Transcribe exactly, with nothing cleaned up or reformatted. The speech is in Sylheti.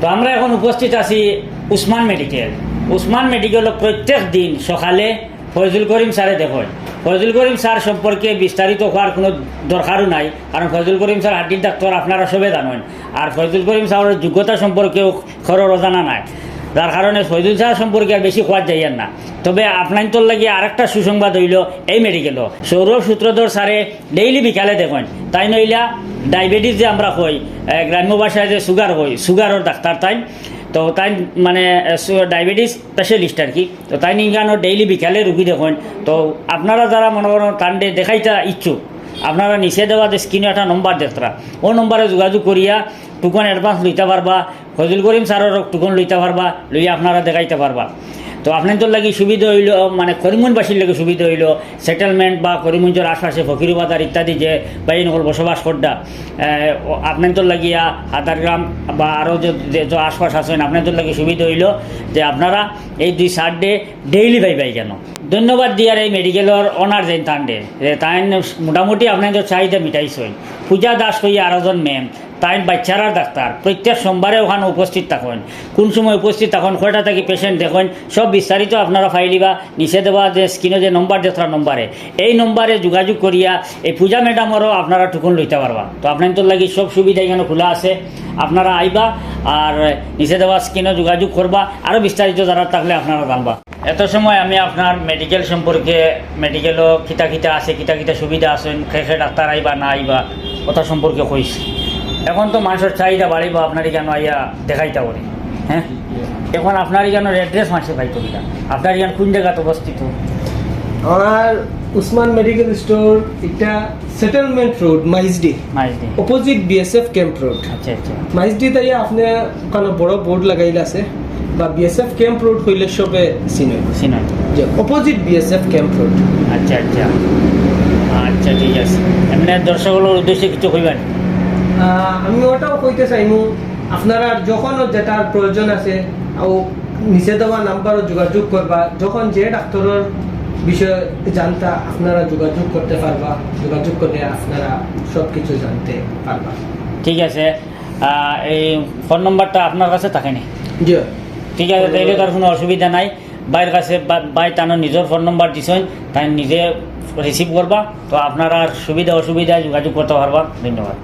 তো আমরা এখন উপস্থিত আছি উসমান মেডিকেল। উসমান মেডিকেলও প্রত্যেক দিন সকালে ফয়জুল করিম স্যারে দেখইন। ফয়জুল করিম স্যার সম্পর্কে বিস্তারিত কওয়ার কোনো দরকারও নাই, কারণ ফয়জুল করিম স্যার হাড্ডির ডাক্তার, আপনারা সবে জানইন। আর ফয়জুল করিম স্যারের যোগ্যতা সম্পর্কেও খরর অজানা নাই, যার কারণে ফয়জুল স্যার সম্পর্কে আর বেশি কওয়া যাইয়ার না। তবে আপনাইনতর লাগি আরেকটা সুসংবাদ অইলো, এই মেডিকেলও সৌরভ সূত্রধর স্যারে ডেইলি বিকালে দেখইন। তাইন অইলা ডায়াবেটিস যে আমরা কই, এ, গ্রাম্য ভাষায় যে সুগার কই, সুগারর ডাক্তার তাইন। তো তাইন মানে, এ, সু-, ডায়াবেটিস স্পেশালিস্ট আর কি। তো তাইন ইনখানো ডেইলি বিকালে রুগী দেখইন। তো আপনারা যারা মনে করইন তানরে দেখাইতা ইচ্ছুক, আপনারা নিচে দেওয়া যে স্ক্রিনো একটা নম্বর দেখরা, অউ নম্বরে যোগাযোগ করিয়া টোকন অ্যাডভান্স লইতা পারবা, ফয়জুল করিম স্যারর টোকন লইতা পারবা, লইয়া আপনারা দেখাইতা পারবা। তো আপনাইনতর লাগি সুবিধা অইলো, মানে করিমগঞ্জবাসীর লাগি সুবিধা অইলো, সেটেলমেন্ট বা করিমগঞ্জর আশপাশে ফকিরবাজার ইত্যাদি যে ভাইয়াইন অকল বসবাস কররা, এ, অউ আপনাইনতর লাগিয়া হাদারগ্রাম বা আরও যে, যে, যে আশপাশ আছইন, আপনাইনতর লাগি সুবিধা অইলো যে আপনারা এই দুই স্যাররে ডেইলি পাইবা ইখানো। ধন্যবাদ দিয়ার এই মেডিকেলর ওনার যেইন তানরে, যে তাইন মোটামুটি আপনাইনতর চাহিদা মিটাইছইন। পূজা দাস কইয়া আরোজন ম্যাম, তাইন বাচ্চারার ডাক্তার, প্রত্যেক সোমবারে অখানো উপস্থিত থাকইন। কোন সময় উপস্থিত থাকইন, কয়টা থাকি পেশেন্ট দেখইন, সব বিস্তারিত আপনারা পাইলিবা। নিচে দেওয়া যে স্ক্রিনো যে নম্বর দেখরা নম্বরে, এই নম্বরে যোগাযোগ করিয়া এই পূজা ম্যাডামরও আপনারা টোকন লইতা পারবা। তো আপনাইনতর লাগি সব সুবিধা ইখানো খোলা আছে, আপনারা আইবা আর নিচে দেওয়া স্ক্রিনো যোগাযোগ করবা, আরও বিস্তারিত জানার থাকলে আপনারা জানবা। এত সময় আমি আপনার মেডিকেল সম্পর্কে, মেডিকেলও কিতা কিতা আছে, কিতা কিতা সুবিধা আছে, কে কে ডাক্তার আইবা না আইবা, অতা সম্পর্কে কইছি। এখন তো মানষর চাহিদা বাড়িবো, আপনার ইখানো আইয়া দেখাইতা পারি, হ্যাঁ? এখন আপনার ইখানোর অ্যাড্রেস মানষে পাইতো কিনা? আপনার ইখান কোন জাগাত অবস্থিত? আমার উসমান মেডিকেল স্টোর, এটা সেটেলমেন্ট রোড, মাইজডি, Maijdee. Opposite BSF camp road. আচ্ছা, আচ্ছা। মাইজদি তাই আপনি ওখানে বড় বোর্ড লাগাইল আছে, বা বিএসএফ ক্যাম্প রোড কইলে সবে চিনে। চিনে। যে অপোজিট বিএসএফ ক্যাম্প রোড। আচ্ছা, আচ্ছা। আচ্ছা, ঠিক আছে। এমনি দর্শক অকলর উদ্দেশ্যে কিছু কইবা নি? আহ, আমি ওটাও কইতে চাইমু, আপনারা যখন যেটার প্রয়োজন আছে, ও নিচে দেওয়া নাম্বারও যোগাযোগ করবা। যখন যে ডাক্তারর বিষয়ে জানতা, আপনারা যোগাযোগ করতে পারবা, যোগাযোগ করে আপনারা সব কিছু জানতে পারবা। ঠিক আছে। আহ, এই ফোন নাম্বারটা আপনার কাছে থাকে নি? জি। ঠিক আছে, তাইলে তো আর কোনো অসুবিধা নাই। ভাইর কাছে বা-, ভাই তানর নিজর ফোন নাম্বার দিছইন, তাইন নিজে রিসিভ করবা। তো আপনারার সুবিধা অসুবিধায় যোগাযোগ করতে পারবা। ধন্যবাদ।